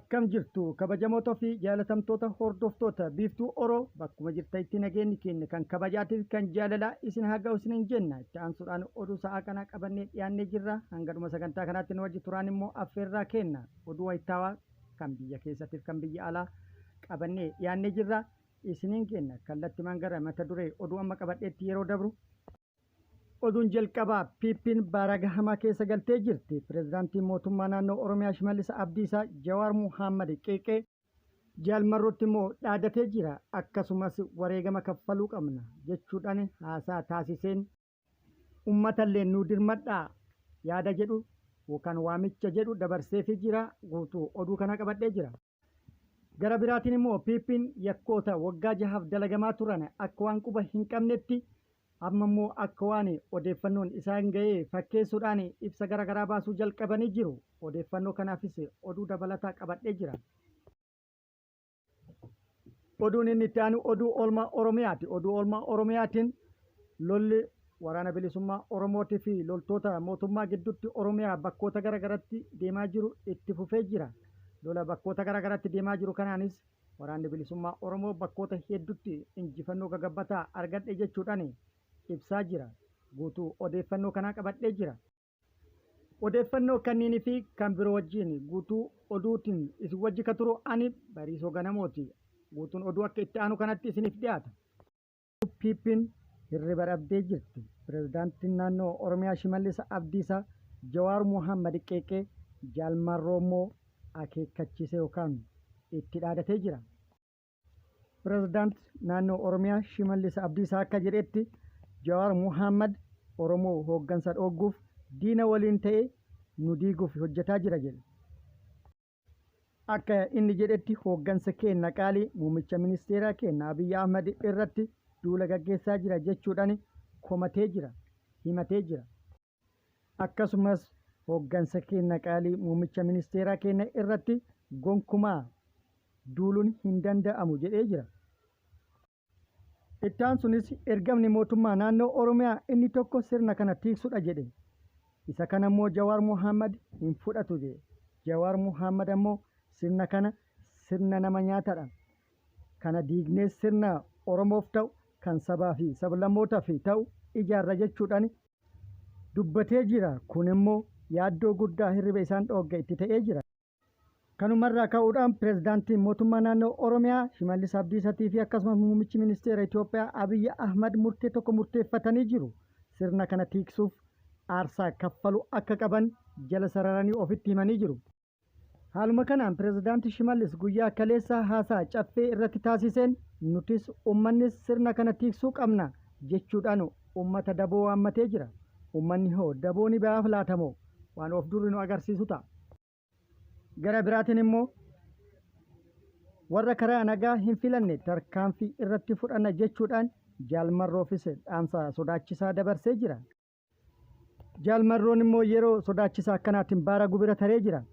Akkam jirtu kabajamoota fi jaalatamtoota hordoftoota Biiftuu Oro, bakkuma jirtanitti nageenyi keenya kan kabajaatiif kan jaalalaa isin haa ga'u isiniin jenna. Itti aansuudhaan oduu sa'aa kanaa qabannee dhiyaannee jirra. Hanga dhuma sagantaa kanaatti nu wajji turaan immoo affeerraa kenna. Oduu wayitaawaa kan biyya keessattiif kan biyya alaa qabannee dhiyaannee jirra. Isiniin kenna. Kallattimaan gara mata duree oduu amma qabadheetti yeroo dabru, oduun jalqabaa PP'n baaraga hamaa keessa galtee jirti. Pireezidaantiin mootummaa naannoo Oromiyaa Shimallis Abdiisaa Jawaar Muhammad qeeqee, Jaal Marrootti immoo dhaadatee jira. Akkasumas wareegama kaffaluu qabna jechuudhaan haasaa taasiseen, uummatallee nu dirmadhaa yaada jedhu yookaan waamicha jedhu dabarseefii jira. Guutuu oduu kana qabadhee jira. Gara biraatiin immoo PP'n yakkoota waggaa 6f dalagamaa turan akka waan quba hin qabnetti, amma immoo akka waan odeeffannoon isaan ga'ee fakkeessuudhaan ibsa gara garaa baasuu jalqabanii jiru. Odeeffannoo kanaafis oduu dabalataa qabadhee jira. Oduun inni itti aanu oduu oolmaa Oromiyaati. Oduu oolmaa Oromiyaatiin lolli waraana bilisummaa Oromootii fi loltoota mootummaa gidduutti Oromiyaa bakkoota gara garatti deemaa jiru itti fufee jira. Lola bakkoota gara garatti deemaa jiru kanaanis waraanni bilisummaa Oromoo bakkoota hedduutti injifannoo gagabbataa argadhe jechuudhaan ibsaa jira. Guutuu odeeffannoo kanaa qabadhee jira. Odeeffannoo kanniinii fi kan biroo wajjin guutuu oduutiin isin wajji ka turu ani Bariisoo Ganamooti. Guutuun oduu akka itti aanu kanatti isiniif dhiyaata. PP'n hirriba dhabdee jirti. Pireezidaantiin naannoo Oromiyaa Shimallis Abdiisaa Jawaar Muhammad qeeqee, Jaal Marroo immoo akeekkachiise yookaan itti dhaadatee jira. Pireezidaant naannoo Oromiyaa Shimallis Abdiisaa akka jedhetti, Jawaar Muhammad Oromoo hooggansa dhoogguuf diina waliin ta'ee nu diiguuf hojjetaa jira jedhe. Akka inni jedhetti, hooggansa keenna qaalii muummicha ministeeraa keenna Abiy Ahmad irratti duula gaggeessaa jira jechuudhaan komatee jira, himatee jira. Akkasumas hooggansa keenna qaalii muummicha ministeeraa keenna irratti gonkumaa duuluun hin danda'amu jedhee jira. Itti aansunis ergamni mootummaa naannoo Oromiyaa inni tokko sirna kana tiiksudha jedhe. Isa kana immoo Jawaar Mohaammad hin fudhatu jedhe. Jawaar Mohaammad ammoo sirna kana sirna nama nyaatadha. Kana diignee sirna Oromoof ta'u, kan sabaa fi sablammootaaf ta'u ijaarra jechuudhaan dubbatee jira. Kun immoo yaaddoo guddaa hirriba isaan dhoogge itti ta'ee jira. Kanumarraa ka'uudhaan pireezidaantiin mootummaa naannoo Oromiyaa Shimallis Abdiisatii fi akkasumas muummichi ministeera Itoophiyaa Abiyyi Ahmad murtee tokko murteeffatanii jiru. Sirna kana tiiksuuf aarsaa kaffaluu akka qaban jala sararanii ofitti himanii jiru. Haaluma kanaan pireezidaanti Shimallis guyyaa kaleessaa haasaa Caffee irratti taasiseen, nutis uummannis sirna kana tiiksuu qabna jechuudhaan uummata daboo waammatee jira. Uummanni hoo daboo ni bayaaf laata moo waan of durri nu agarsiisu ta'a. Gara biraatiin immoo warra karaa nagaa hin filanne tarkaanfii irratti fudhanna jechuudhaan Jaal Marroofis dhaamsa sodaachisaa dabarsee jira. Jaal Marroon immoo yeroo sodaachisa akkanaatiin baara gubira taree jira.